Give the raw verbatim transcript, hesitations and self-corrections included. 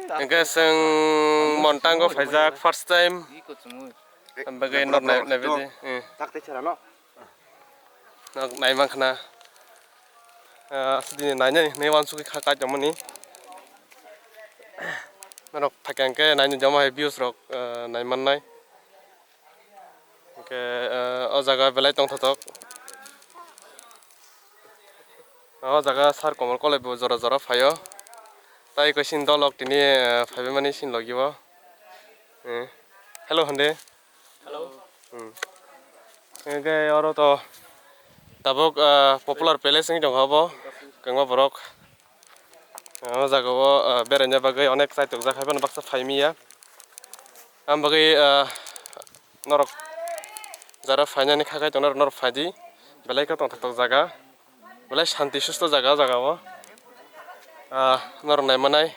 Hwnkhe chwng Montango phaijak first time. Bagwi nok nai-, naibaidi. Eh. Nok naimankha na. Ah, aswk dini nainani hinwi uansukgwi kha kaitormani. Norok phaikha hwnkhe nainwi jama hai views rok, ah, naimannai. Hwnkhe, ah, o jaga belai tongthotok. O jaga sar komor kolai bo jora jora phaio. Tai koisin dolok tini, ah, phaibaimani sin logio. Eh. Hello, hande. Hello. Hmm. Hwnkhe oro to tabuk, ah, popular place wngwi tongkha obo, kwbangma borok. Ah, o jaga o, ah, beraina bagwi onek chaitok jak, haiphano baksa phaimiya. Ang bagwi, ah, norok jara phainani kha khai tongnai norok phaidi, belai khe tongthoktok jaga, belai shanti susto jaga o jaga o. Ah, norok naimanai.